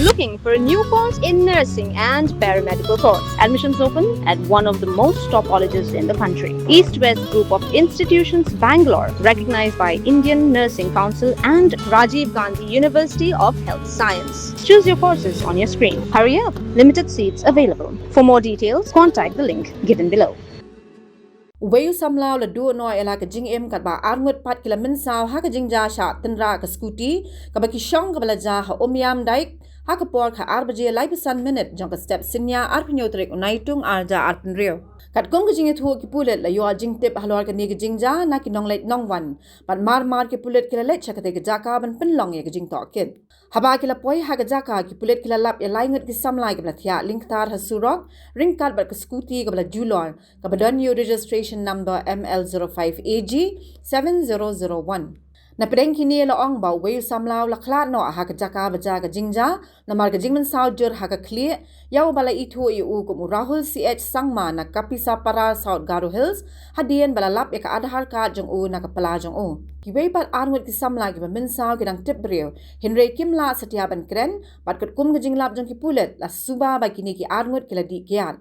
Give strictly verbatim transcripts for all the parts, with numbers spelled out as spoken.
Looking for a new course in nursing and paramedical course? Admissions open at one of the most top colleges in the country. East West Group of Institutions, Bangalore, recognized by Indian Nursing Council and Rajiv Gandhi University of Health Science. Choose your courses on your screen. Hurry up, limited seats available. For more details, contact the link given below. Uwei u samla u la duh noh ïa la ka jingim katba arngut pat ki la mynsaw ha ka jingjia shah tynrah ka scooty kaba ki shong kaba la jia ha Umiam Dyke ha ka por ka ar baje laiphew san minit jong ka step synñia, arphew hynñiew tarik u Naitung arhajar arphew hynriew. Katkum ka jingïathuh ki pulit, la ïoh jingtip halor kane ka jingjia na ki nongleit nongwan bad mar mar ki pulit ki la leit sha katei ka jaka ban pynlong ïa ka jingtohkit. Haba ki la poi ha ka jaka, ki pulit ki la lap ïa lai ngut ki samla kiba la thiah lyngktar ha surok ryngkat bad ka scooty kaba la julor kaba don ïa u registration number M L zero five A G seven zero zero one. Napdeng kine la ong ba uwei u samla u la khlad noh ha ka jaka ba jia ka jingjia namar ka jingmynsaw jur ha ka khlieh ïa uba la ithuh ïa u kum u Rahul C H Sangma na Kapisapara, South Garo Hills, hadien ba la lap ïa ka Aadhaar card jong u na ka pla jong u. Kiwei pat arngut ki samla kiba mynsaw ki dang tip briew, hynrei kim lah satia ban kren, bad katkum ka jinglap jong ki pulit, la suba ba kine ki arngut ki la dih kiad.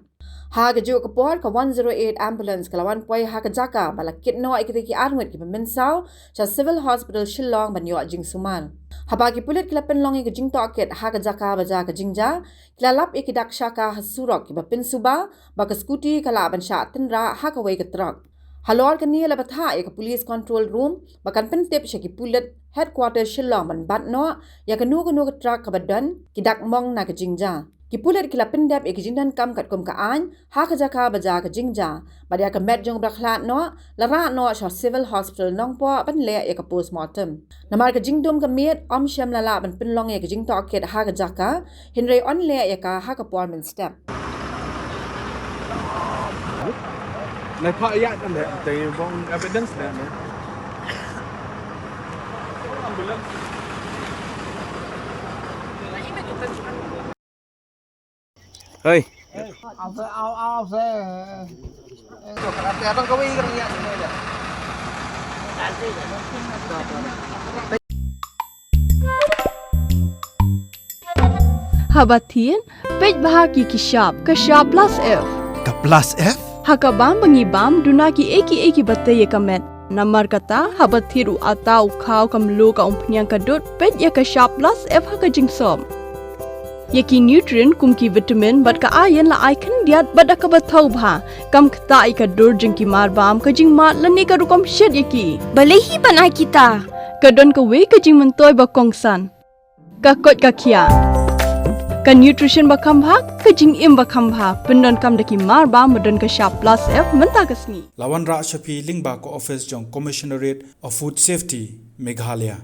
Ha kajuh ka por ka one zero eight ambulance ka la wan poi ha ka jaka bad la kit noh ïa kitei ki arngut kiba mynsaw sha Civil Hospital Shillong ban ïoh jingsumar. Haba ki pulit ki la pynlong ïa ka jingtohkit ha ka jaka ba jia ka jingjia, ki la lap ïa ki dak shaka ha surok kiba pynsuba ba ka scooty ka lah ban shah tynrah ha kawei ka truck. Halor kane la bthah ïa ka Police Control Room ba kan pyntip sha ki pulit Headquarter Shillong ban bat noh ïa kano kano ka truck kaba don ki dak mong na ka jingjia. Ki pulit ki la pyndep ïa ki jingdonkam katkum ka aiñ ha ka jaka ba jia ka jingjia, bad ïa ka met jong uba la khlad noh la rah noh sha Civil Hospital Nongpoh ban leh ïa ka postmortem. Namar ka jingdum ka miet, ym shym la lah ban pynlong ïa ka jingtohkit ha ka jaka, hynrei yn leh ïa ka ha ka por mynstep. Nai pha ïa kan dei, dei bong evidence dei ne. Hey. Au se, au, au se. Haba thied, peit bha ki ki shap, ka shap plus F. Ka plus F? Ha ka bam ba ngi bam, duna ki ei ki ei kiba tei ïa ka met. Namar kata, haba thied u atta, u khaw, ka mluh, ka umphniang, ka dud, peit ïa ka shap plus F ha ka jingsop. Ïa ki nutrient kum ki vitamin bad ka iron la ai khyndiat bad da kaba thaw bha. Kam ktah ïa ka dur jong ki mar bam, ka jingmad lane ka rukom shet ïa ki. Balei hi ban ai kita? Ka don kawei ka jingmyntoi ba kongsan. Ka koit ka khiah. Ka nutrition ba kham bha, ka jingim ba kham bha. Pyndonkam da ki mar bam ba don ka shap plus F mynta ka sngi. La wanrah sha phi lyngba ka office jong Commissionerate of Food Safety, Meghalaya.